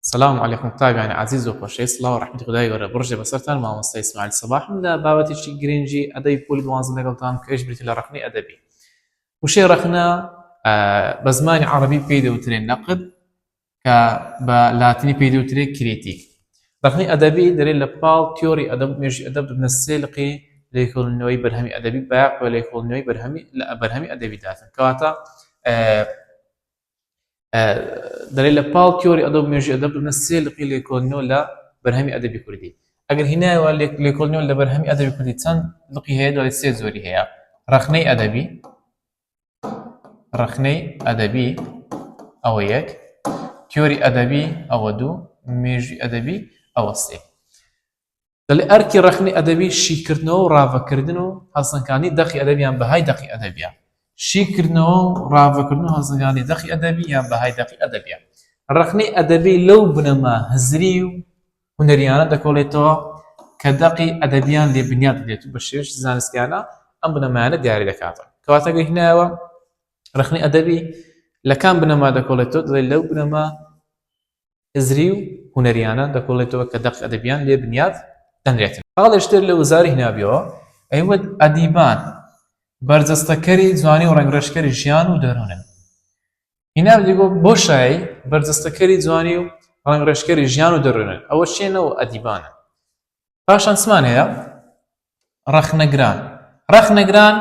سلام علیکم قوتابیانی عەزیز و خۆشەویست سڵاو و ڕەحمەتی خودای گەورە بڕژێ بەسەرتان مامۆستا ئیسماعیل سەباحم لە بابەتێکی گرنگی ئەدەبی پۆلی دوانزە لەگەڵتان کە ئەویش بریتیە لە ڕەخنەی ئەدەبی وشەی ڕەخنە بە زمانی عەڕەبی پێی دەوترێ نقد کە بە لاتینی پێی دەوترێ critique ڕەخنەی ئەدەبی دەرێ لە پاڵ تیۆری ئەدەب مێژوی ئەدەب دەبنە سێ لقی لێکۆڵینەوەی بەرهەمی ئەدەبی بایەخ بە لێکۆڵینەوەی بەرهەمی لە بەرهەمی ئەدەبی داتن کەواتە دەڵێ لە پاڵ تیۆری ئەدەب مێژوی ئەدەب دەبنە سێ لقی لێکۆڵینەوە لە بەرهەمی ئەدەبی کوردی ئەگەر هینایەوە لێکۆڵینەوە لە بەرهەمی ئەدەبی کوردی چەند لقی هەیە دەڵێ سێ جۆری هەیە ڕەخنەی ئەدەبی ڕەخنەی ئەدەبی ئەوە یەک تیۆری ئەدەبی ئەوە دوو مێژوی ئەدەبی ئەوە سێ دەڵێ ئەرکی ڕەخنەی ئەدەبی شیکردنەوە و ڕاڤەکردن و هەڵسەنگاندنی دەقی ئەدەبی یان بەهای دەقی ئەدەبیە. شیکردنەوە و ڕاڤەکردن و هەڵسەنگاندنی دەقی ئەدەبی یان بەهای دەقی ئەدەبیە. ڕەخنەی ئەدەبی لەو بنەما هزری و هونەریانە دەکۆڵێتەوە کە دەقی ئەدەبیان لێ بنیات دەنرێت و بە شێوەیەکی زانستیانە ئەم بنەمایانە دیاری دەکاتن. کەواتە گەر هینایەوە ڕەخنەی ئەدەبی لە کام بنەما دەکۆڵێتەوە؟ دەڵێ لەو بنەما هزری و هونەریانە دەکۆڵێتەوە کە دەقی ئەدەبیان لێ بنیات دەنرێتن. خاڵێش تر لە وزاری هینابیەوە ئەیوت ئەدیبان بەرجەستەکەری جوانی و ڕەنگڕێژکەری ژیان و دەروونن. هینابی دەیگۆ بۆ شای بەرجەستەکەری جوانی و ڕەنگڕێژکەری ژیان و دەروونن ئەوە چێنە و ئەدیبانن. پاشان چمان هەیە؟ ڕەخنەگران ڕەخنەگران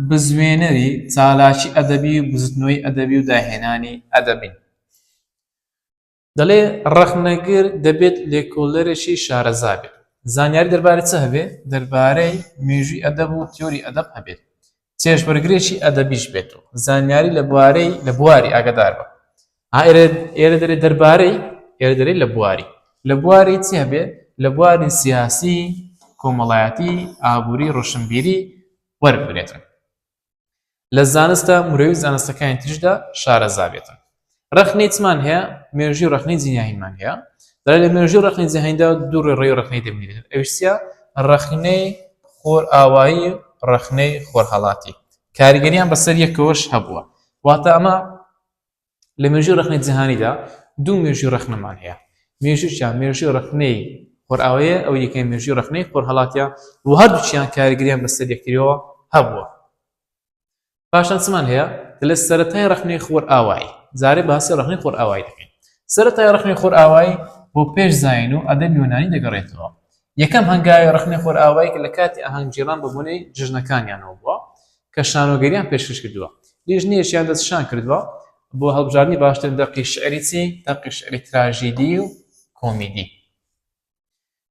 بزوێنەری چالاکی ئەدەبی و بزوتنەوەی ئەدەبی و داهێنانی ئەدەبین. دەڵێ ڕەخنەگر دەبێت لێکۆڵەرێکی شارەزا بێت، زانیاری دەربارەی چ هەبێ؟ دەربارەی مێژووی ئەدەب و تیۆری ئەدەب هەبێت، چێژوەرگرێکی ئەدەبیش بێت و زانیاری لە بوارەی لە بواری ئاگادار بە. ها ئێرە ئێرە دەرێ دەربارەی ئێرە دەرێ لە بواری لە بواری چی هەبێ؟ لە بواری سیاسی، کۆمەڵایەتی، ئابووری، ڕۆشنبیری وەربگرێتن. لە زانستە مرۆیی و زانستەکانی تریشدا شارەزا بێتن. ڕەخنەی چمان هەیە؟ مێژووی ڕەخنەی جیهانیمان هەیە. دەڵێ لە مێژووی ڕەخنەی جیهانیدا دوو ڕێڕەوی ڕەخنەی دەبینرێت، ئەویش چییە؟ ڕەخنەی خۆرئاوایی و ڕەخنەی خۆرهەڵاتی. کاریگەریان بەسەر یەکەوەش هەبووە. واتە ئەمە لە مێژووی ڕەخنەی جیهانیدا دوو مێژووی ڕەخنەمان هەیە مێژووشیان مێژووی ڕەخنەی خۆرئاوایە ئەو یەکەی مێژووی ڕەخنەی خۆرهەڵاتیە و هەردووکیان کاریگەریان بەسەر یەکتریەوە هەبووە پاشان چمان هەیە لە سەرەتای ڕەخنەی خۆرئاوایی جارێ باسی ڕەخنەی خۆرئاوایی دەکەین سەرەتای ڕەخنەی خۆرئاوایی بۆ پێش زین و ئەدەب یۆنانی دەگەڕێتەوە یەکەم هەنگاوی ڕەخنەی خۆرئاوایی کە لە کاتی ئاهەنگگێڕان بە بۆنەی جەژنەکانیانەوە بووە کە شانۆگەریان پێشکەش کردووە لیژنەیەکیان دەستنیشان کردووە بۆ هەڵبژاردنی باشترین دەقی شعری چی؟ دەقی شعری تراژیدی و کۆمیدی.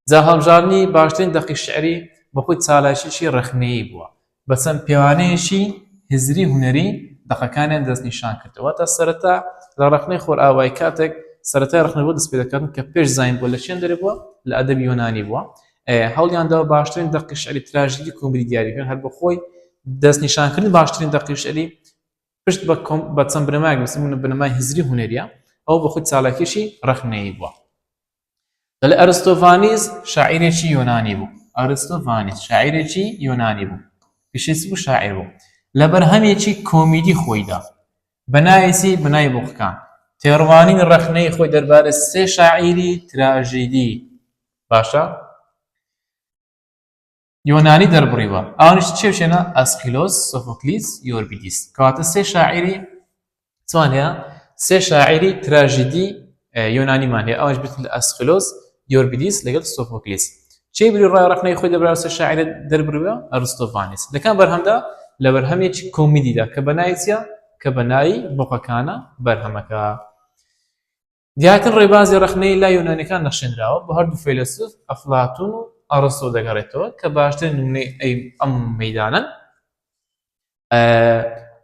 جا هەڵبژاردنی باشترین دەقی شعری بەخۆی چالاکیی ڕەخنەیی بووە، بە چەند پێوانەیەکی هزری هونەری دەقەکانیان دەستنیشان کردووە. واتە سەرەتا لە ڕەخنەی خۆرئاوایی کاتێک سەرەتای ڕەخنە بۆ دەست پێ دەکاتن کە پێش زین بووە لە چێن دەرێ بووە لە ئەدەبی یۆنانی بووە هەوڵیان داوە باشترین دەقی شعری تراژیدی کۆمیدی دیاری بکەن هەر بە خۆی دەستنیشانکردنی باشترین دەقی شعری پشت بە کۆم بە چەند بنەمایەک بەستن بنەمای هزری هونەریە ئەو بە خۆی چالاکیشی ڕەخنەیی بووە دەڵێ ئەرستۆڤانیز شاعیرێکی یۆنانی بوو ئەرستۆڤانیز شاعیرێکی یۆنانی بوو پیشەی چ بوو شاعیر بوو لە بەرهەمێکی کۆمیدی خۆیدا بە ناوی چی بە ناوی بۆقەکان تێڕوانین ڕەخنەی خۆی دەربارەی سێ شاعیری تراژیدی باشە یۆنانی دەربڕیوە ئەوانیش چێ چێنە ئەسخیلۆس سۆفۆکلیس یۆربیدیس کەواتە سێ شاعیری چوان هەیە سێ شاعیری تراژیدی یۆنانیمان هەیە ئەوانش بریتین لە ئەسخیلۆس یۆربیدیس لەگەڵ سۆفۆکلیس چێ بری ڕای ڕەخنەی خۆی دەبرا سێ شاعیرە دەربڕیوە ئەرستۆفانیس لەکام بەرهەمدا لە بەرهەمێکی کۆمیدیدا کە بە ناوی چییە کە بە ناوی بۆقەکانە بەرهەمەکە دیارترین ڕێبازی ڕەخنەیی لای یۆنانیەکان نەخشێنراوە بۆ هەردوو فەیلەسوف ئەفلاتون و ئەڕستۆ دەگەڕێتەوە کە باشترین نمونەی ئەم مەیدانەن.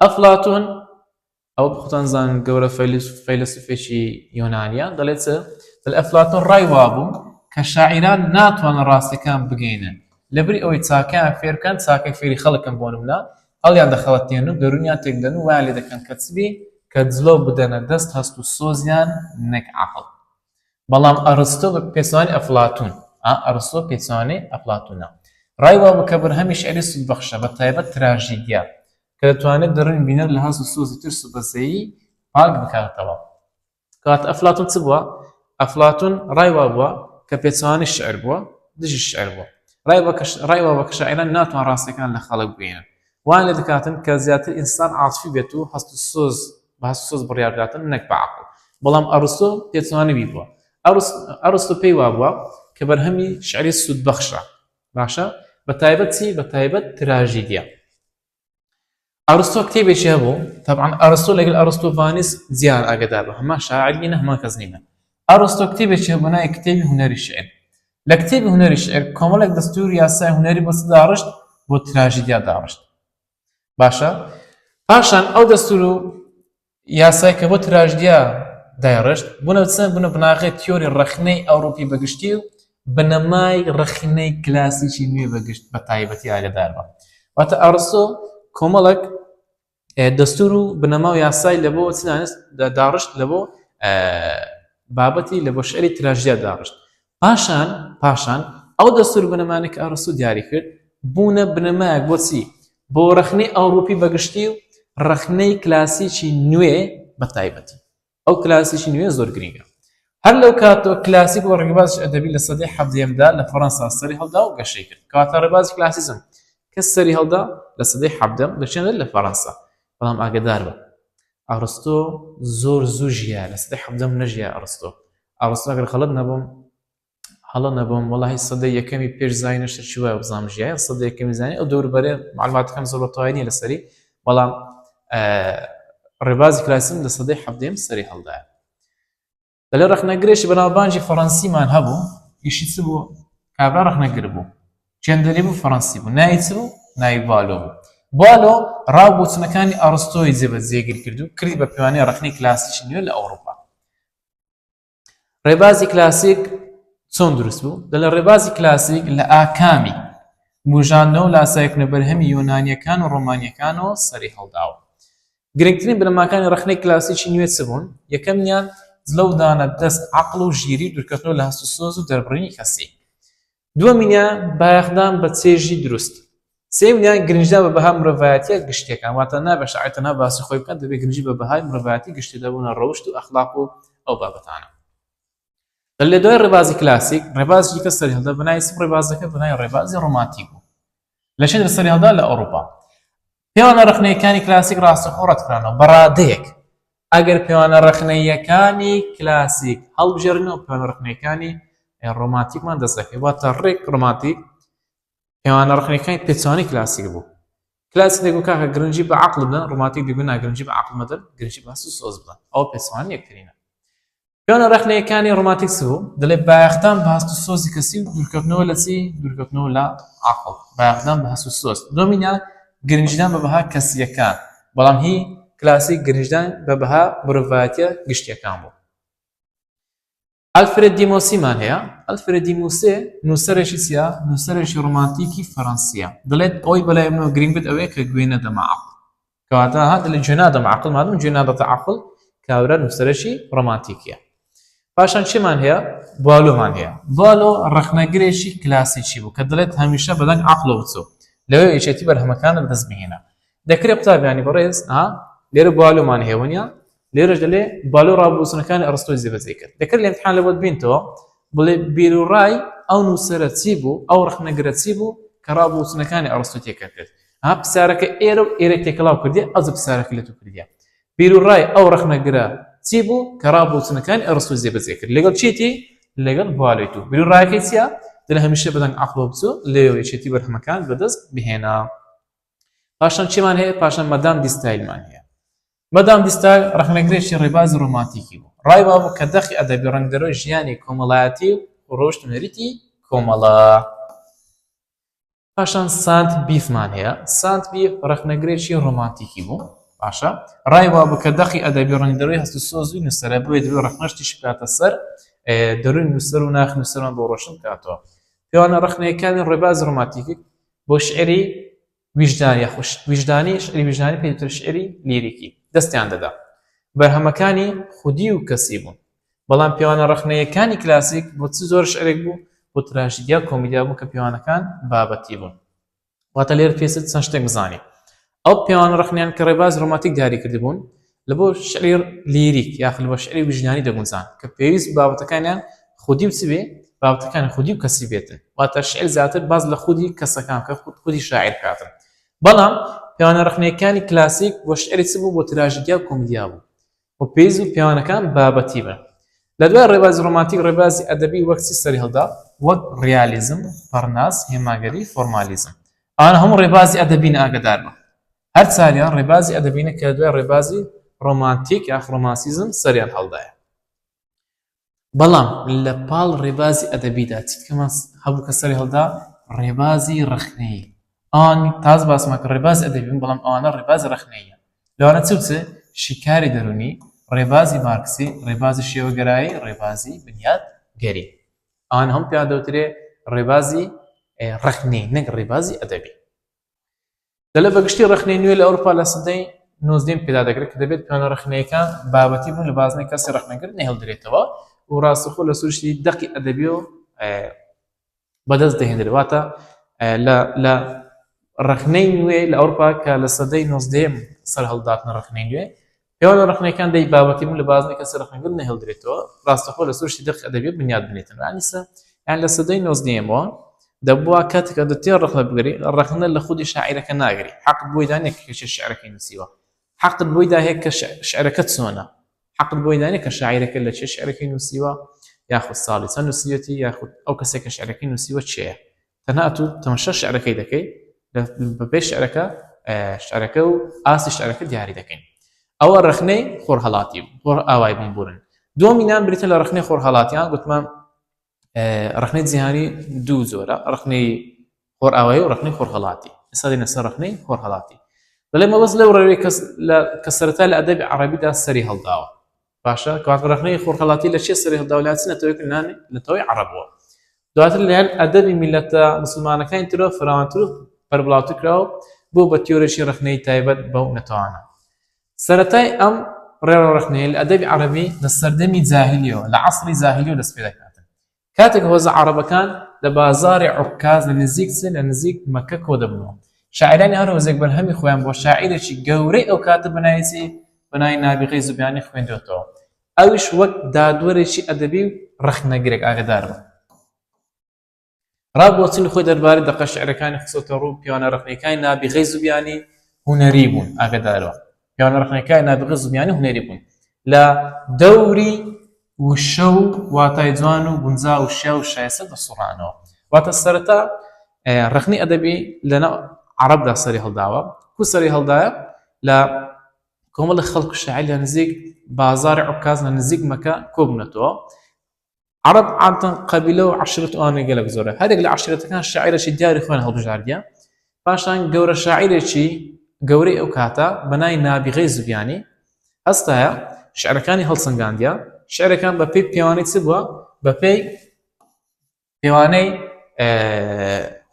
ئەفلاتون ئەوە بخۆتان زان گەورە فەیلەسوفێکی یۆنانیە دەڵێت چ؟ دەڵێ ئەفلاتون ڕای وابوو کە شاعیران ناتوانن ڕاستیەکان بگەینن لەبری ئەوەی چاکەیان فێر بکەن چاکەی فێری خەڵکن بۆ نمونە هەڵیان دەخەڵەتێنن و دەروونیان تێکدەن و وایان لێ دەکەن کە چ بی کە جڵەو بدەنە دەست هەست و سۆزیان نەک عەقڵ. بەڵام ئەڕستۆ بە پێچەوانەی ئەفلاتوون، ئا ئەڕستۆ پێچەوانەی ئەفلاتوونە، ڕای وابوو کە بەرهەمی شیعری سوودبەخشە، بە تایبەت تراژیدیا، کە دەتوانێت دەروونی بینەر لە هەست و سۆزی ترس و بەزەیی پاک بکاتەوە. کەواتە ئەفلاتوون چ بووە؟ ئەفلاتون ڕای وابووە کە پێچەوانەی شعر بووە، دژی شعر بووە. ڕای وابووە کە ڕای وابووە کە شاعیران ناتوان ڕاستیەکان لە خەڵک بگەیەنن. وایان لێ دەکاتن کە زیاتر ئینسان عاتفی بێت و هەست و سۆز بە هەست و سۆز بڕیار بداتن نەک بە عەقڵ. بەڵام ئەڕستۆ پێچەوانەی وی بووە. ئەڕستۆ پێی وابووە کە بەرهەمی شعری سوودبەخشە. باشە بە تایبەت چی؟ بە تایبەت تراژیدیا. ئەرستۆ کتێبێکی هەبوو تەبعەن ئەرستۆ لەگەل ئەرستۆفانیس جیان ئاگدار بە هەمان شاعر نینە هەمان کەس نینە ئەرستۆ کتێبێکی هەبوو ناوی کتێبی هونەری شعر لە کتێبی هونەری شعر کۆمەڵێک دەستور یاسای هونەری بۆ چ داڕشت بۆ تراژیدیا داڕشت باشە پاشان ئەو دەستور و یاسای کە بۆ تراژدیا دایڕشت بوونە چ بوونە بناغەی تیۆری ڕەخنەی ئەوروپی بەگشتی و بنەمای ڕەخنەی کلاسیکی نوێ بەگشت بە تایبەتی ئاگدار بە واتە ئەڕستۆ کۆمەڵێک دەستور و بنەما و یاسای لە بۆ چ داڕشت لە بۆ بابەتی لە بۆ شعری تراژدیا داڕشت پاشان پاشان ئەو دەستور بنەمانەی کە ئەڕستو دیاری کرد بوونە بنەمایەک بۆ چی؟ بۆ ڕەخنەی ئەوڕوپی بەگشتی و ڕەخنەی کلاسیکی نوێ بە تایبەتی. ئەو کلاسیکی نوێ زۆر گرینگە. هەر لەو کاتەوە کلاسیک و ڕێبازی ئەدەبی لە سەدەی حەڤدەیەمدا لە فەڕەنسا سەری هەڵدا و گەشەی کرد. کەواتە ڕێبازی کلاسیزم کە سەری هەڵدا لە سەدەی حەڤدەم لە چێندە لە فەڕەنسا. بەڵام ئاگەدار بە ئەڕستۆ زۆر زوو ژیا لە سەدەی حەڤدەم نەژیا ئەڕستۆ. ئەڕستۆ ئەگەر غەڵەت نەبم هەڵە نەبم وەڵاهی سەدەی یەکەمی پێش زاینە شتێکی وایە بزانم ژیایە سەدەی یەکەمی زانی ئەو دەوروبەرێ معلوماتەکەم زۆر بە تەواوی نییە لەسەری بەڵام ڕێبازی کلاسیزم لە سەدەی حەڤدەیەم سەری هەڵدایە دەلێ ڕەخنەگرێکی بەناوبانگی فەڕەنسیمان هەبوو ئیشی چ بوو کابرا ڕەخنەگر بوو چێندەری بوو فەڕەنسی بوو ناوی چ بوو ناوی بالۆ بوو بالۆ ڕاو بۆچونەکانی ئەڕستۆی جێبەجێگیر کرد و کردی بە پێوانەی ڕەخنەی کلاسیکی نوێ لە ئەوروپا ڕێبازی کلاسیک چۆن دروست بوو؟ دەڵێ ڕێبازی کلاسیک لە ئاکامی بوژاندنەوە و لاساییکردنە بەرهەمی یۆنانییەکان و ڕۆمانییەکانەوە سەری هەڵداوە. گرنگترین بنەماکانی ڕەخنەی کلاسیکی نوێ چ بوون؟ یەکەمیان جلەودانە دەست عەقڵ و ژیری و دوورکەوتنەوە لە هەست و سۆز و دەربڕینی کەسی. دووەمینیان بایەخدان بە چێژی دروست. سێیەمیان گرنگیدان بە بەها مرۆڤایەتییە گشتییەکان، واتە نابێت شاعیر تەنها باسی خۆی بکات، دەبێت گرنگی بە بەهای مرۆڤایەتی گشتی بدات، بۆ ڕەوشت و ئەخلاق و ئەو بابەتانە. لە دوای ڕێبازی کلاسیک، ڕێبازی دیکە سەریهەڵدا بە ناوی چ ڕێبازەکە؟ بە ناوی ڕێبازی ڕۆمانتیک بوو. لە چێ سەریهەڵدا؟ لە ئەوروپا. پێوانە ڕەخنەیەکانی کلاسیک ڕاستەوخۆ ڕەتکرانەوە بە ڕادەیەک ئەگەر پێوانە ڕەخنەییەکانی کلاسیک هەڵبژێرن و پێوانە ڕەخنەیەکانی ڕۆمانتیکمان دەست دەکەوێت واتە ڕێک ڕۆمانتیک پێوانە ڕەخنەکانی پێچەوانەی کلاسیک بوو کلاسیک دەگوت کاکە گرنگی بە عەقڵ بدەن ڕۆمانتیک دەگوت نا گرنگی بە عەقڵ مەدەن گرنگی بە هەست و سۆز بدەن ئەوە پێچەوانەی یەکترینە پێوانە ڕەخنەیەکانی ڕۆمانتیک چ بوو؟ دەڵێ بایەخدان بە هەست و سۆزی کەسی و دوورکەوتنەوە لە چی؟ دوورکەوتنەوە لە عەقڵ، بایەخدان بە هەست و سۆز. دووەمینیان گرنگیدان بە بەها کەسییەکان، بەڵام هی کلاسیک گرنگیدان بە بەها مرۆڤایەتییە گشتییەکان بوو. ئەلفرێد دیمۆسیمان هەیە. ئەلفرێد دیموسێ نووسەرێکی چییە؟ نووسەرێکی ڕۆمانتیکی فەرەنسییە. دەڵێت ئەوەی بەلای منەوە گرنگ بێت ئەوەیە کە گوێ نەدەمە عەقڵ. کەواتە ها دەلێ گوێ نادەم عەقڵ مادەم گوێ ناداتە عەقڵ کابرا نووسەرێکی ڕۆمانتیکیە پاشان چیمان هەیە بالۆمان هەیە بالۆ ڕەخنەگرێکی کلاسیکی بوو کە دەڵێت هەمیشە بەدەنگ عەقڵەوە بچۆ لەوێ یەکێتی بەرهەمەکانت بەدەست بهێنە دەکرێت قوتابیانی بەڕێز ها لێرە بالۆمان هەیە وەنیە لێرەش دەلێ بالۆ ڕابووسنەکانی ئەڕستۆی جێبەجێ کرد دەکرێت لە امتحان لەبۆت بینتەوە بڵێ بیروڕای ئەو نووسەرە چی بوو ئەو ڕەخنەگرە چی بوو کە ڕابووسنەکانی ئەڕستۆ تێکەڵ کرد ها پرسیارەکە ئێرە و ئێرە تێکەڵاو کردیە ئەوجە پرسیارەکە لە تۆ کردیە بیروڕای ئەو ڕەخنەگرە چی بوو کە ڕابووسنەکانی ئەڕستۆ جێبەجێ کرد لەگەڵ چیتی لەگەڵ بوالۆی تو بیروڕایەکەی چییە دەلێ هەمیشە بەدەنگ عەقڵەوە بچۆ لەوێ یەکێتی بەرهەمەکان بەدەست بهێنە پاشان چیمان هەیە پاشان مەدام دیستایلمان هەیە مەدام دیستایل ڕەخنەگرێکی ڕێبازی ڕۆمانتیکی بوو ڕای وابوو کە دەقی ئەدەبی ڕەنگدەرەوەی ژیانی کۆمەڵایەتی و ڕەوشت و نەریتی کۆمەڵە پاشان سانت بیفمان هەیە سانت بیف ڕەخنەگرێکی ڕۆمانتیکی بوو باشە ڕای وابوو کە دەقی ئەدەبی ڕەنگدەرەوەی هەست و سۆزی نووسەرە بۆیە دەبێت ڕەخنەش تیشک بکاتە سەر دەروونی نووسەر و ناخی نووسەرمان بۆ ڕۆشن بکاتەوە پێوانە ڕەخنەیەکانی ڕێبازی ڕۆمانتیکی بۆ شعری ویژدان یاخود ویژدانی شعری ویژدانی پێی دەوترێت شعری لیریکی دەستیان دەدا بەرهەمەکانی خودی و کەسی بوون بەڵام پێوانە ڕەخنەیەکانی کلاسیک بۆ چ زۆر شعرێک بوو بۆ تراژیدیا و کۆمیدیا بوو کە پێوانەکان بابەتی بوون واتە لێرە پێویستە چەند شتێک بزانین ئەو پێوانە ڕەخنەیان کە ڕێباز ڕۆمانتیک دیاری کردبوون. لە بۆ شعری لیریک یاخود بۆ شعری ویژدانی دەگونجان کە پێویست بابەتەکانیان خودی و چ بێ بابەتەکانی خودی و کەسی بێتن واتە شعر زیاتر باز لە خودی کەسەکان کە خود خودی شاعیر کاتن بەڵام پێوانە ڕەخنەیەکانی کلاسیک بۆ شعری چ بوو بۆ تراژیدیا و کۆمیدیا بوو و پێویست بوو پێوانەکان بابەتی بن. لە دوای ڕێبازی ڕۆمانتیک ڕێبازی ئەدەبی وەک چی سەری هەڵدا؟ وەک ڕیالیزم، پەڕناس، هێماگەری، فۆرمالیزم. ئەوانە هەموو ڕێبازی ئەدەبین ئاگەدار بە. هەر چاریان ڕێبازی ئەدەبینە کە لە دوای ڕێبازی ڕۆمانتیک یاخ ڕۆمانسیزم سەریان هەڵدایە. بەڵام لە پاڵ ڕێبازی ئەدەبیدا چی دیکەمان هەبوو کە سەری هەڵدا؟ ڕێبازی ڕەخنەیی. ئەوان تاز باسمان کرد ڕێبازی ئەدەبی بوون، بەڵام ئەوانە ڕێبازی ڕەخنەییە. لەوانە چ و چ؟ شیکاری دەروونی، ڕێبازی مارکسی، ڕێبازی شێوەگەرایی، ڕێبازی بنیاتگەری. ئەوانە هەموو پێیان دەوترێ ڕێبازی ڕەخنەیی نەک ڕێبازی ئەدەبی. دەڵێ بە گشتی ڕەخنەی نوێ لە ئەوروپا لە سەدەی نۆزدەیەم پێدا دەگرێت کە دەبێت پێوانە ڕەخنەیەکان بابەتی بوون لە بازنەی کەسی ڕەخنەگر نەهێڵدرێتەوە و ڕاستەخۆ لە سروشتی دەقی ئەدەبی و بەدەست دەهێنرێت واتە لە لە ڕەخنەی نوێ لە ئەوروپا کە لە سەدەی نۆزدەیەم سەر هەڵداتنە ڕەخنەی نوێ پێوانە ڕەخنەکان دەی بابەتی بوون لە بازنەی کەسی ڕەخنەگر نەهێڵدرێتەوە، ڕاستەخۆ لە سروشتی دەقی ئەدەبی بنیات بنێتن. یانی سە یان لە سەدەی نۆزدەیەمەوە دەبووە کاتێک کە دەتێ ڕەخنە بگری، ڕەخنە لە خودی شاعیرەکە ناگری، حەقت بۆی دانیە کە کێ شیعرەکەی نووسیوە، حەقت بۆی دا هەیە کە شیعرەکە چۆنە، حەقت بۆی دانیە کە شاعیرەکە لە چێ شیعرەکەی نووسیوە، یاخود ساڵی چەند نووسیویەتی، یاخود ئەو کەسێک کە شیعرەکەی نووسیوە کێیە. تەنها ئەتوو تەماشا شعرەکەی دەکەی بەپێی شعرەکە شعرەکە و ئاستی شعرەکە دیاری دەکەین ئەوە ڕەخنەی خۆرهەڵاتی خۆر ئاوای بمبورن دومینان بریتە لە ڕەخنەی خۆرهەڵاتیان گوتمان ڕەخنەی جیهانی دوو جۆرە ڕەخنەی خۆرئاوایی و ڕەخنەی خۆرهەڵاتی ئێستا دێنە سەر ڕەخنەی خۆرهەڵاتی دەڵێ مەبەست لەو ڕێوەی کەس کە سەرەتا لە ئەدەبی عەڕەبیدا سەری هەڵداوە باشە کەواتە ڕەخنەی خۆرهەڵاتی لە چێ سەری هەڵداوە لە چ نەتەوەیەک نانی نەتەوەی عەڕەبەوە دواتر لەلایەن ئەدەبی میللەتە موسڵمانەکانی ترەوە فراوانتر و بەربڵاوتر کرا و بوو بە تیۆرێکی ڕەخنەیی تایبەت بەو نەتەوانە. سەرەتای ئەم ڕێڕەوە ڕەخنەیە لە ئەدەبی عەڕەبی لە سەردەمی جاهیلیەوە، لە عەسری جاهیلیەوە دەست پێ دەکاتن. کاتێک هۆزە عەڕەبەکان لە بازاڕی عوکاز لە نزیک چ لە نزیک مەککە کۆ دەبنەوە. شاعیرانی هەر هۆزێک بەرهەمی خۆیان بۆ شاعیرێکی گەورەی ئەو کاتە بە ناوی چی؟ بە ناوی نابیغەی زوبیانی خوێندۆتەوە. ئەویش وەک دادوەرێکی ئەدەبی و ڕەخنەگرێک ئاگادار بوو. ڕا بۆچونی خۆی دەربارەی دەقە شیعرەکانی خستۆتە ڕوو، پێوانە ڕەخنەیەکانی نابیغەی زوبیانی هونەری بوون، ئاگادارەوە پێوانە ڕەخنەیەکانی نابیغەی زوبیانی هونەری بوون لە دەوری وشە و واتای جوان و گونجاو و شیاو و شایستە دەسوڕانەوە. واتە سەرەتا ڕەخنەی ئەدەبی لەناو عەڕەبدا سەری هەڵداوە، کو سەری هەڵدایە؟ لە کۆمەڵی خەڵک و شاعیر لە نزیک بازاڕی عوکاز لە نزیک مەکە کۆبوونەتەوە. عەڕەب عادەتەن قەبیلە و عەشیرەت و ئەوانەی گەلەک زۆرە، هەرێک لە عەشیرەتەکان شاعیرێکی دیاری خۆیان هەڵبژاردیە، پاشان گەورە شاعیرێکی گەورەی ئەو کاتە بە ناوی نابیغەی زوبیانی هەستایە شعرەکانی هەڵسەنگاندیە، شعرەکان بە پێی پێوانەی چ بووە؟ بە پێی پێوانەی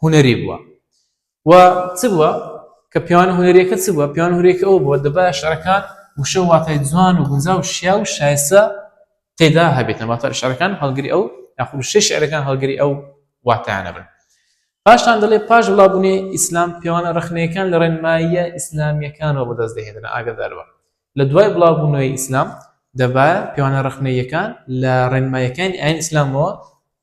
هونەری بووە و چ بووە کە پێوانە هونەریەکە چ بووە؟ پێوانە هونەریەکە ئەوە بووە دەبایە شعرەکان وشە و واتای جوان و گونجاو و شیاو و شایستە تێدا هەبێتن، واتە شعرەکان هەڵگری ئەو یاخود وشەی شعرەکان هەڵگری ئەو واتایانە بن. پاشان دەڵێ پاش بڵاوبوونی ئیسلام پێوانە ڕەخنەیەکان لە ڕێنماییە ئیسلامییەکانەوە بەدەست دەهێنرا، ئاگادار بە لە دوای بڵاوبوونەوەی ئیسلام دەبایە پێوانە ڕەخنەییەکان لە ڕێنماییەکانی ئایینی ئیسلامەوە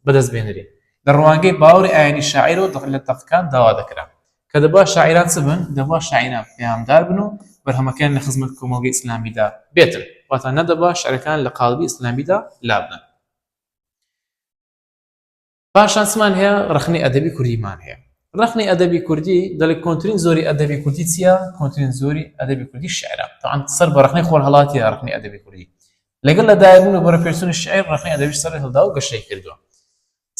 بەدەست بهێنرێ. لە ڕوانگەی باوەڕی ئایینی شاعیرەوە لە دەقەکان داوا دەکرا کە دەبوا شاعیران چ بن؟ دەبوا شاعیران پەیامدار بن و بەرهەمەکەیان لە خزمەت کۆمەڵگەی ئیسلامیدا بێتن، واتە نەدەبوا شیعرەکان لە قاڵبی ئیسلامیدا لابدەن. پاشان چمان هەیە؟ ڕەخنەی ئەدەبی کوردیمان هەیە. ڕەخنەی ئەدەبی کوردی دەڵێ کۆنترین زۆری ئەدەبی کوردی چییە؟ کۆنترین زۆری ئەدەبی کوردی شیعرە. تەبعەن سەر بە ڕەخنەی خۆرهەڵاتیە ڕەخنەی ئەدەبی کوردی. لەگەڵ لەدایکبوون و بەرەوپێشچوونی شیعر ڕەخنەی ئەدەبیش سەری هەڵدا و گەشەی کردووە.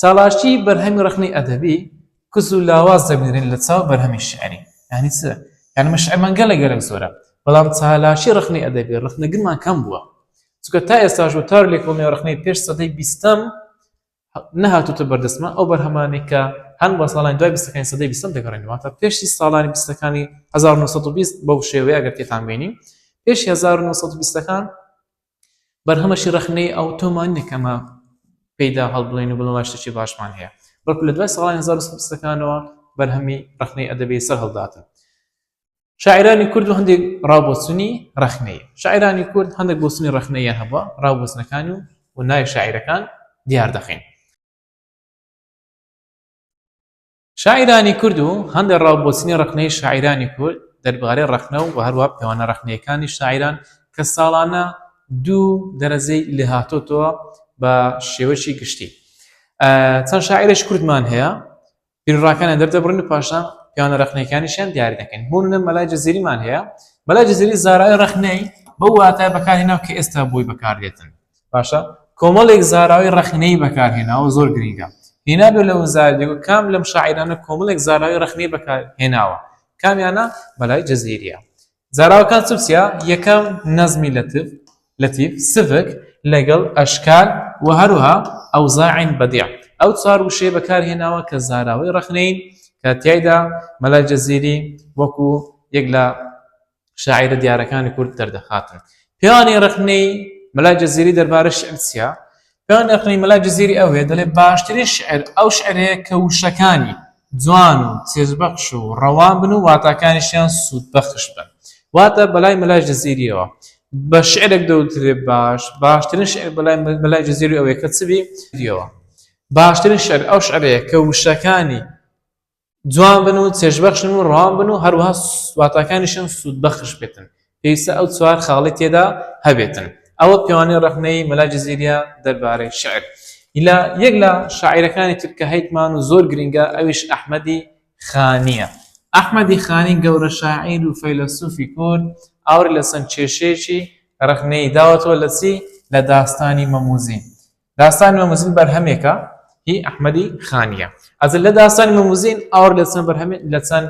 چالاکی بەرهەمی ڕەخنەی ئەدەبی کز و لاواز دەبینرێن لە چاو بەرهەمی شیعری. یانی چ؟ یانی مە شیعرمان گەلەک گەلەک زۆرە بەڵام چالاکی ڕەخنەی ئەدەبی ڕەخنەگرمان کەم بووە. چونکە تا ئێستاش وتار و لێکۆڵینەوە ڕەخنەی پێش سەدەی بیستەم نەهاتووتە بەردەستمان، ئەو بەرهەمانەی کە هەن بۆ ساڵانی دوای بیستەکانی سەدەی بیستەم دەگەڕێنەوە، واتە پێشی ساڵانی بیستەکانی 1920 بەو شێوەیە ئەگەر تێتان بینی پێشی 1920 ەکان بەرهەمەشی ڕەخنەی ئەوتۆمان نییە کە ئەمە پێیدا هەڵبڵێین و بڵێین شتێکی باشمان هەیە، بەڵکو لە دوای ساڵانی 1920 ەکانەوە بەرهەمی ڕەخنەی ئەدەبی سەر هەڵداتن. شاعیرانی کورد و هەندێک ڕاوبۆچونی ڕەخنەیی. شاعیرانی کورد هەندێک بۆچونی ڕەخنەییان هەبووە، ڕاوبۆچونەکان و و ناوی شاعیرەکان دیار دەخەین. شاعیرانی کورد و هەندێک ڕاوبۆچونی ڕەخنەیی شاعیرانی کورد دەربارەی ڕەخنە و هەروەها پێوانە ڕەخنەیەکانی شاعیران کە ساڵانە دوو دەرەجەی لێهاتۆتەوە بە شێوەیەکی گشتی. چەند شاعیرێکی کوردمان هەیە بیروڕاکانیان دەردەبڕین و پاشان پێوانە ڕەخنەیەکانیشیان دیاری دەکەین. بۆ نمونە مەلای جزیریمان هەیە، مەلای جزیری زاراوەی ڕەخنەی بەو واتایە بەکارهێناوە کە ئێستا بۆی بەکاردێتن. باشە کۆمەڵێک زاراوەی ڕەخنەیی بەکارهێناوە زۆر گرنگە هینابێ لە وزارە دێگۆ کام لەم شاعیرانە کۆمەڵێک زاراوەی ڕەخنەی بەکارهێناوە کامیانە مەلای جزیریە زاراوەکان چ چیە؟ یەکەم نەزمی لەتف، لەتیف، سڤک، لەگەڵ ئەشکال و هەروها ئەوزاع بەدیع. ئەو چوار وشەیە بەکار هێناوە کە زاراوەی ڕەخنەیین کە تیایدا مەلای جزیری وەکو یەک لە شاعیرە دیارەکانی کورد دەردەخاتن. پێوانی ڕەخنەی مەلای جزیری دەربارەی شیعر چیە؟ پێوانی ڕەخنەی مەلای جزیری ئەوەیە دەڵێ باشترین شیعر ئەو شیعرەیە کە وشەکانی جوان و چێژبەخش و ڕەوان بن و واتاکانیشیان سوودبەخش بن. واتە بەلای مەلای جزیریەوە بە شیعرێک دەوترێ باش، باشترین شیعر بەلای مەلای جزیری ئەوەیە کە چ بی؟ باشترین شیعر ئەو شیعرەیە کە وشەکانی جوان بن و چێژبەخشن و ڕەوان بن و هەروەها واتاکانیشیان سوودبەخش بێتن پێویستە ئەو چوار خاڵی تێدا هەبێتن ئەوە پێوانەی ڕەخنەی مەلا جزیریە دەربارەی شعر لە یەک لە شاعیرەکانی تر کە هەیتمان و زۆر گرنگە ئەویش ئەحمەدی خانیە ئەحمەدی خانی گەورە شاعیر و فەیلەسوفی کورد ئاوری لە چەند کێشەیەکی ڕەخنەیی داوەتەوە لە چی لە داستانی مەموزین داستانی مەموزین بەرهەمێکە هی ئەحمەدی خانیە ئەزل لە داستانی مەموزین ئاوڕ لە چەند بەرهەمێ لە چەند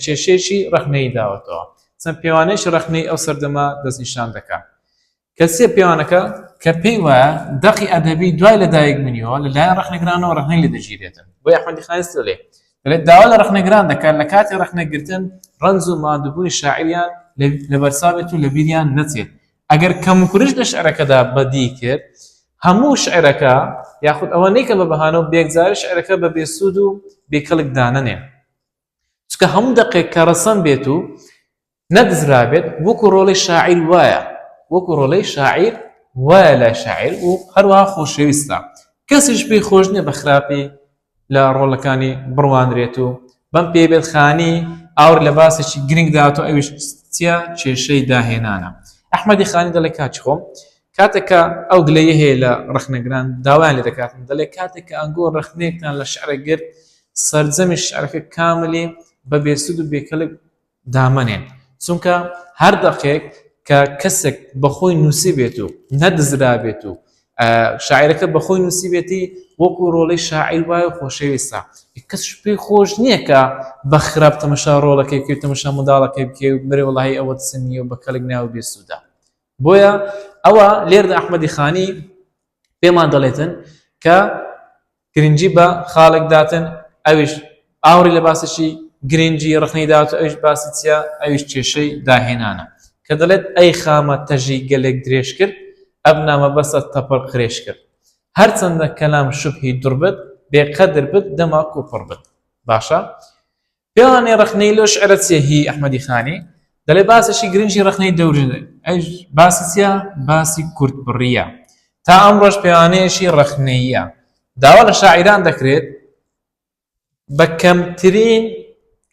کێشەیەکی ڕەخنەیی داوەتەوە چەند پێوانەیەکی ڕەخنەی ئەو سەردەمە دەستنیشان دەکا کە چیە پێوانەکە کە پێی وایە دەقی ئەدەبی دوای لەدایکبوونیەوە لەلایەن ڕەخنەگرانەوە ڕەخنەی لێ دەگیرێتن بۆیە ئەحمەدی خانی چ دەڵێ دەڵێت داوا لە ڕەخنەگران دەکات لە کاتی ڕەخنەگرتن ڕەنج و ماندووبوونی شاعیریان لەبەرچاو بێت و لەبیریان نەچێت ئەگەر کەموکورش لە شعرەکەدا بەدی کرد هەموو شعرەکە یاخود ئەوە نیکە بە بەهانە و بێکجاری شعرەکە بە بێسوود و بێکەڵک دانەنێ چونکە هەموو دەقێک کە ڕەسەن بێت و نەدزرابێت وەکو ڕۆڵی شاعیر وایە وەکو ڕۆڵەی شاعیر وایە لای شاعیر و هەروەها خۆشەویستە کەسیش پێی خۆش نییە بە خراپی لە ڕۆڵەکانی بڕوانرێت و بەم پێی بێت خانی ئاوڕ لە باسێکی گرنگ داوەتەوە ئەویش چییە کێشەی داهێنانە ئەحمەدی خانی دەڵێ کاکی خۆم کاتێک کە ئەو گلەیی هەیە لە ڕەخنەگران داوایان لێ دەکاتن دەڵێ کاتێک کە ئەنگۆ ڕەخنەیەکتان لە شعرێک گرت سەرجەمی شعرەکە کاملی بە بێسوود و بێکەڵک دامەنێن چونکە هەر دەقێک کە کەسێک بەخۆی نووسیبێت و نەدزرابێت و شاعیرەکە بەخۆی نووسیبێتی وەکو ڕۆڵەی شاعیر وایە و خۆشەویستە کەس پێی خۆش نییە کە بە خراپ تەمەشا ڕۆڵەکەی بکەی تەمەشا منداڵەکەی بکەی و برێ وەڵاهی ئەوە چ نییە و بە کەڵک ناو بێسوودە بۆیە ئەوە لێردا ئەحمەدی خانی پێمان دەڵێتن کە گرنگی بە خاڵێک داتن ئەویش ئاوڕی لە باسێکی گرنگی ڕخنەی داوەتە ئەویش باسی چییە ئەویش کێشەی داهێنانە کە دەڵێت ئەی خامە تەژی گەلێک درێژ کرد ئەم نامە بەسە تەپڕ قرێژ کرد هەرچەندە کەلام شوبهی دوڕ بت بێ قەدر بت دەما کوپڕ بت باشە پێوانەی ڕەخنەی لەو شعرە چیە هی ئەحمەدی خانی دەڵێ باسێکی گرنگی ڕەخنەی دەورژنە ئەویش باسی چیە باسی کورتبڕیە تا ئەمڕۆش پێوانەیەکی ڕەخنەییە داوا لە شاعیران دەکرێت بە کەمترین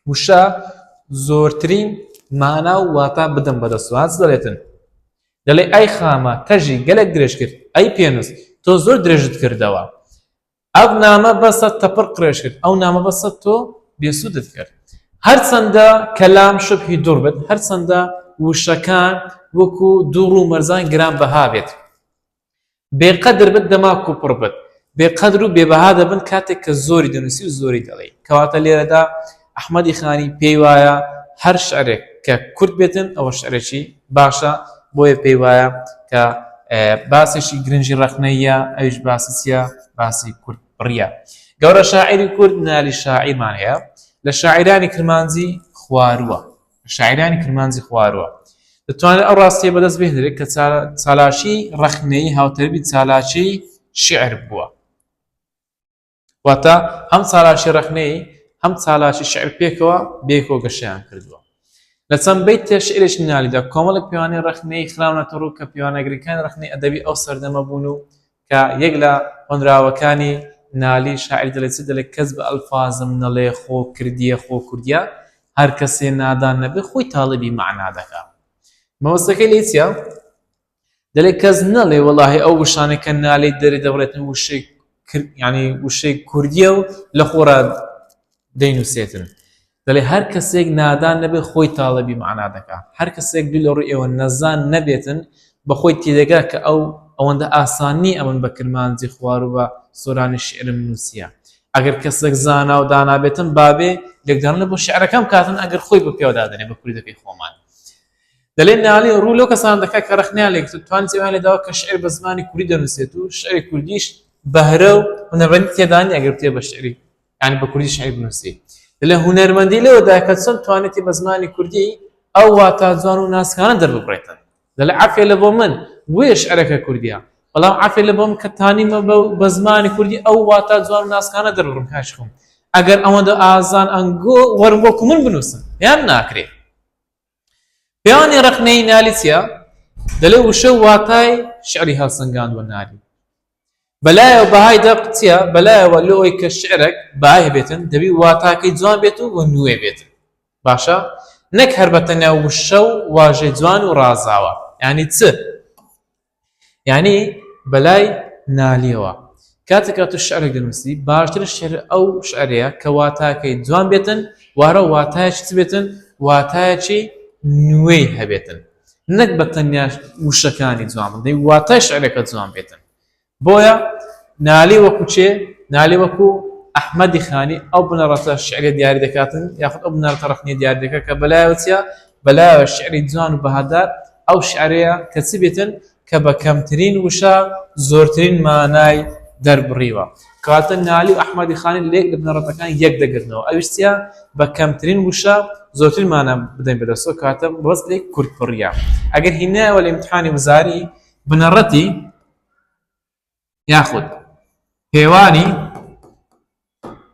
وشە زۆرترین مانا و واتا بدەن بەدەستەوە چ دەڵێتن دەڵێ ئەی خامە تەژی گەلێک درێژ کرد ئەی پێنووس تۆ زۆر درێژت کردەوە ئەو نامە بەسە تەپڕ قرێژ کرد ئەو نامە بەسە تۆ بێسوودت کرد هەرچەندە کەلام شبهی دوڕ بێت هەرچەندە وشەکان وەکو دوڕ و مەرزان گران بەها بێت بێقەدر بت دەما کوپڕ بت بێقەدر و بێبەها دەبن کاتێک کە زۆری دەنووسی و زۆری دەڵێی کەواتە لێرەدا ئەحمەدی خانی پێی وایە هەر شعرێک کە کورت بێتن ئەوە شعرێکی باشە بۆیە پێی وایە کە باسێکی گرنگی ڕەخنەیە ئەویش باسی چییە باسی کورت بڕیە گەورە شاعیری کورد نالی شاعیرمان هەیە لە شاعیرانی کرمانجی خوارووە شاعیرانی کرمانجی خوارووە دەتوانێت ئەو ڕاستیە بەدەست بهێنرێت کە چالاکی ڕەخنەیی هاوتەریبی چالاکی شیعر بووە واتە هەم چالاکی ڕەخنەیی هەم چالاکی شیعر پێکەوە بێکەوە گەشەیان کردووە. لە چەند بەیتێ شیعرێکی نالیدا کۆمەڵێک پێوانەی ڕەخنەیی خراونەتە ڕوو کە پێوانەگرەکانی ڕەخنەی ئەدەبی ئەو سەردەمە بوون و کە یەک لە هۆنراوەکانی نالی شاعیر دەڵێ چ دەڵێ کەس بە ئەلفازم نەڵێ خۆ کردیە خۆ کوردیە هەر کەسێ نادان نەبێ خۆی تاڵیبی مەعنا دەکا مەبەستەکەی لێی چیە؟ دەلێ کەس نەڵێ وەڵاهی ئەو وشانەی کە نالی دەری دەبڕێتن وشەی یعنی وشەی کوردیە و لە خۆڕا دەینووسێتن دەڵێ هەر کەسێک نادان نەبێ خۆی تاڵەبی معنا دەکا هەر کەسێک دوو لە ڕووی ئێوە نەزان نەبێتن بەخۆی تێدەگا کە ئەو ئەوەندە ئاسان نییە ئەمن بە کرمانجی خوار و بە سۆرانی شعرم نووسیە ئەگەر کەسێک زانا و دانا بێتن بابێ لێکدانە بۆ شعرەکەم کاتن ئەگەر خۆی بە پێوە دادەنێ بە کوردەکەی خۆمان دەلێ نالی ڕوو لەو کەسانە دەکات کە ڕەخنەیان لێ گرتووە، توانی ئەویان لێ داوە کە شیعر بە زمانی کوردی دەنووسێت و شیعری کوردیش بەهرە و هونەرمەندی تێدا نییە ئەگەر بتەوێت بە شیعری یانی بە کوردی شیعر بنووسی. دەلێ هونەرمەندی لەوەدایە کە چۆن توانێتی بە زمانی کوردی ئەو واتا جوان و ناسکانە دەرببڕێتن. دەلێ عەفیە لە بۆ من بۆیە شیعرەکە کوردییە، بەڵام عەفیە لە بۆ من کە تانیمە بە زمانی کوردی ئەو واتا جوان و ناسکانە دەرببڕم کاکی خۆم ئەگەر ئەوەندە ئازان ئەنگۆ وەرن وەکو من بنووسن یان ناکرێ. پێوانی ڕەخنەیی نالی چییە؟ دەلێ وشە و واتای شعری هەڵسەنگاندوە نالی. بەلایەوە بەهای دەق چییە؟ بەلایەوە لۆ ئەوەی کە شعرێک بەهای هەبێتن دەبی واتاکەی جوان بێت و نوێ بێتن. باشە؟ نەک هەر بە تەنیا وشە و واژەی جوان و ڕازاوە. یانی چ؟ یانی بەلای نالیەوە کاتێک کە تۆ شعرێک دەنووسی باشتر شعر ئەو شعرەیە کە واتاکەی جوان بێتن وارە واتایەکی چ بێتن واتایەکی نوێی هەبێتن نەک بە تەنیا وشەکانی جوان بن دەی واتای شعرەکە جوان بێتن بۆیە نالی وەکو چێ؟ نالی وەکو ئەحمەدی خانی ئەو بنەڕەتە شیعریە دیاری دەکاتن یاخود ئەو بنەڕەتە ڕەخنیە دیاری دەکات کە بەلایەوە چیە؟ بەلایەوە شیعری جوان و بەهادار ئەو شیعرەیە کە چ بێتن کە بە کەمترین وشە زۆرترین مانای دەربڕیوە. کەواتە نالی و ئەحمەدی خانی لە یەک لە بنەڕەتەکان یەک دەگرنەوە ئەویش چیە؟ بە کەمترین وشە زۆرترین مانا بدەین بەدەستەوە کەواتە بەس لێک کورتبڕیە. ئەگەر هینایەوە لە ئیمتحانی وزاری بنەڕەتی یاخود پێوانی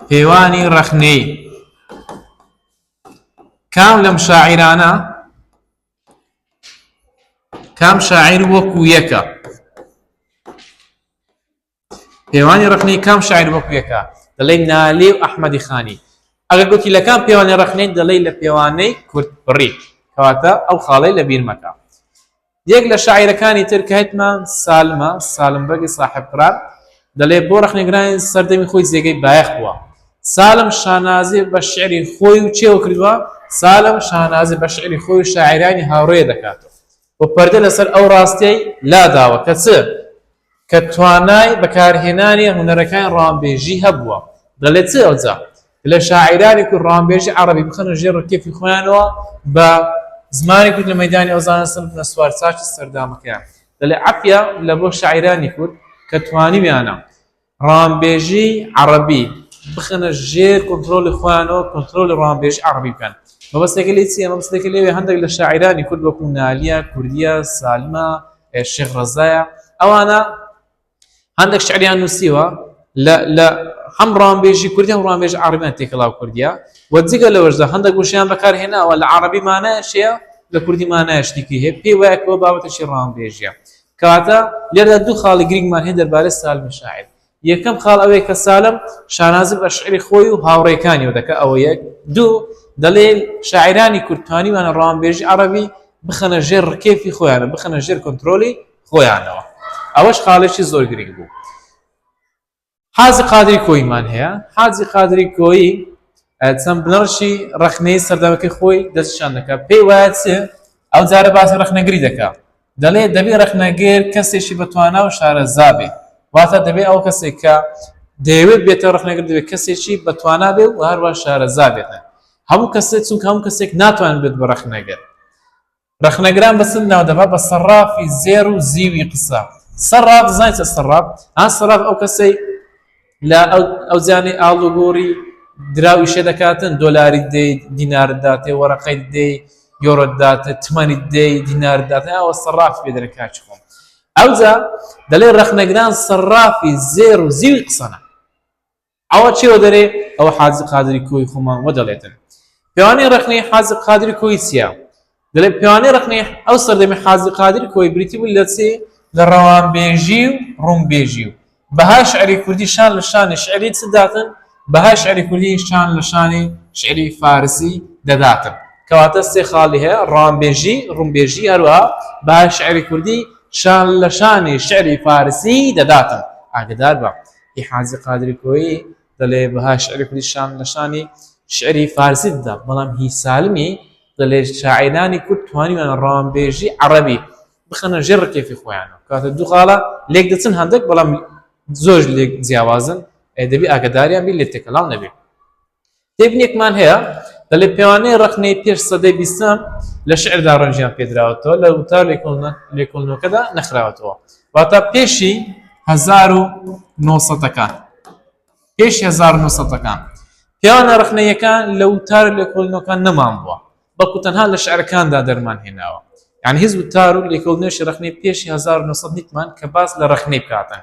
پێوانی ڕەخنەیی کام لەم شاعیرانە کام شاعیر وەکو یەکە پێوانی ڕەخنەی کام شاعیر وەکو یەکە دەڵێ نالی و ئەحمەدی خانی ئەگەر گوتی لە کام پێوانی ڕەخنەی دەڵێ لە پێوانەی کورت بڕی کەواتە ئەو خاڵەی لە بیر مەکە یەک لە شاعیرەکانی تر کە هەتمان سالمە سالم بەگی ساحب قرار دەڵێ بۆ ڕەخنەگرانی سەردەمی خۆی جێگەی بایەخ بووە سالم شانازی بە شعری خۆی و چێوە کردووە سالم شانازی بە شعری خۆی و شاعیرانی هاوڕێ دەکاتەوە و پەردە لەسەر ئەو ڕاستیەی لاداوە کە چ؟ کە توانای بەکارهێنانی هونەرەکانی ڕەوانبێژی هەبووە. دەڵێ چ ئەوجا؟ دەڵێ شاعیرانی کورد ڕەوانبێژی عەڕەبی بخەنە ژێر ڕکێفی خۆیانەوە بە زمانی کورد لە مەیدانی ئەو زانستن ببنە سوارچاکی سەردامەکەیان. دەڵێ عەفیە لە بۆ شاعیرانی کورد کە توانیویانە ڕەوانبێژی عەڕەبی بخەنە ژێر کۆنترۆڵی خۆیانەوە کۆنترۆڵی ڕەوانبێژی عەڕەبی بکەن. مەبەستەکە لێی چییە؟ مەبەستەکە لێوێ هەندێک لە شاعیرانی کورد وەکوو نالیە، کوردیە، سالمە، شێخ ڕەزایە ئەوانە هەندێک شعریان نووسیوە لە لە هەم ڕانبێژی کوردی هەم ڕانبێژی عەڕەبیان تێکەڵاو کردیە و جگە لەوەشدا هەندێک وشەیان بەکارهێناوە لە عەڕەبی مانایش هەیە لە کوردی مانایش دیکەی هەیە پێی وایە کە ئەوە بابەتێکی ڕانبێژیە کەواتە لێرەدا دوو خاڵی گرنگمان هەیە دەربارەی سالمی شاعیر یەکەم خاڵ ئەوەیە کە سالم شانازی بە شعری خۆی و هاوڕێکانیەوە دەکا ئەوە یەک دوو دەڵێ شاعیرانی کورد توانیوانە ڕەوانبێژی عەڕەبی بخەنە ژێر ڕکێفی خۆیانە بخەنە ژێر کۆنترۆلی خۆیانەوە ئەوەش خاڵێکی زۆر گرنگ بوو حاجی قادری کۆییمان هەیە حاجی قادری کۆیی چەند بنەڕشی ڕەخنەی سەردەمەکەی خۆی دەستنیشان دەکات پێی وایە چ ئەو جارە باسی ڕەخنەگری دەکات دەڵێ دەبێ ڕەخنەگر کەسێکی بەتوانا و شارەزا بێ واتە دەبێ ئەو کەسێک کە دەیەوێت بێتە ڕەخنەگر دەبێت کەسێکی بەتوانا بێ و هەروە شارەزا بێت هەموو کەسێک چونکە هەموو کەسێک ناتوانێت بێت بە ڕەخنەگر ڕەخنەگران بە چ ناو دەبا؟ بە سەڕافی زێڕ و زیوی قسە. سەڕاف دەزانی چە سەڕاف؟ ها سەڕاف ئەو کەسەی لە ئەو جیانەی ئاڵوگۆڕی دراو ئیشێ دەکاتن دۆلاری دەی دینارت داتێ وەرەقەی دەی یۆرۆت داتێ تمەنی دەی دینارت داتێ ئەوە سەڕاف پێ دەرێ کاکی خۆم ئەوجا دەڵێ ڕەخنەگران سەڕافی زێڕ و زیوی قسەنە. ئەوە چێوە دەرێ؟ ئەوە حاجی قادری کۆی خۆمان وە دەڵێتن. پێوانەی ڕەخنەی حازی قادری کۆیی چییە؟ دەڵێ پێوانەی ڕەخنەی ئەو سەردەمی حازی قادری کۆیی بریتی بوو لە چی؟ لە ڕەوانبێژی و ڕوونبێژی و بەهای شعری کوردی شان لە شانی شعری چ داتن؟ بەهای شعری کوردی شان لە شانی شعری فارسی دەداتن. کەواتە سێ خاڵی هەیە، ڕەوانبێژی، ڕوونبێژی، هەروەها بەهای شعری کوردی شان لە شانی شعری فارسی دەداتن. ئاگدار بە هی حاجی قادری کۆیی دەڵێ بەهای شعری کوردی شان لە شانی شعری فارسی دەدا، بەڵام هی سالمی دەڵێ شاعیرانی کورد توانیویانە ڕەوانبێژی عەڕەبی بخەنە ژێر ڕکێفی خۆیانەوە. کەواتە دوو خاڵە لێک دەچن هەندێک، بەڵام زۆر لێک جیاوازن، دەبی ئاگاداریان بی لێ تێکەڵاو نەبی. تێبینێکمان هەیە دەڵێ پێوانەی ڕەخنەی پێش سەدەی بیستەم لە شعردا ڕەنجیان پێدراوەتەوە لە وتار لێکۆڵینەوەکەدا نەخراوەتەوە واتە پێشی 1900ەکان پێش 1900ەکان پێوانە ڕەخنەیەکان لە وتار لێکۆڵینەوەکان نەمان بووە بەڵکو تەنها لە شعرەکاندا دەرمان هێناوە یعنی هیچ وتار و لێکۆڵینەوەی ڕەخنەی پێشی 1900 نیتمان کە باس لە ڕەخنەی بکاتن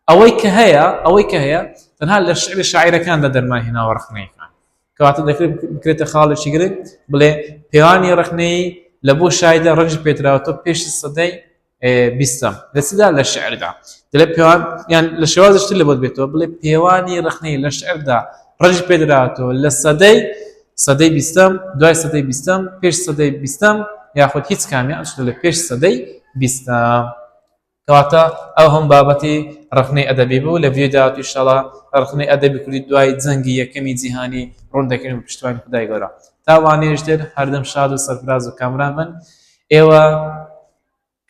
ئەوەی کە هەیە ئەوەی کە هەیە تەنها لە شعری شاعیرەکاندا دەرمان هێناوە ڕەخنەیەکان کەواتە دەکرێت بکرێتە خاڵێکی گرنگ بڵێ پێوانی ڕەخنەیی لە بۆ شایدا ڕەنج پێدراوەتەوە پێش سەدەی بیستەم لە چیدا لە شعردا دەڵێ پێوان یان لە شێوازشتر لە بۆت بێتەوە بڵێ پێوانی ڕەخنەی لە شعردا ڕەنج پێدراوەتەوە لە سەدەی سەدەی بیستەم دوای سەدەی بیستەم پێش سەدەی بیستەم یاخود هیچ کامیان لە پێش سەدەی بیستەم. کەواتە ئەو هەم بابەتی ڕەخنەی ئەدەبی بوو لە ڤیدیۆی داهاتوو ئیشەڵا ڕەخنەی ئەدەبی کوردی دوای جەنگی یەکەمی جیهانی ڕوون دەکەین بە پشتیوانی خودای گەورە تا وانەیەش تر هەردەم شاد و سەرفراز و کامران بن ئێوە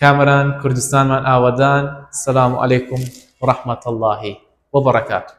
کامەران کوردستانمان ئاوەدان سلام علیکم و رحمة اللە وبرکاته.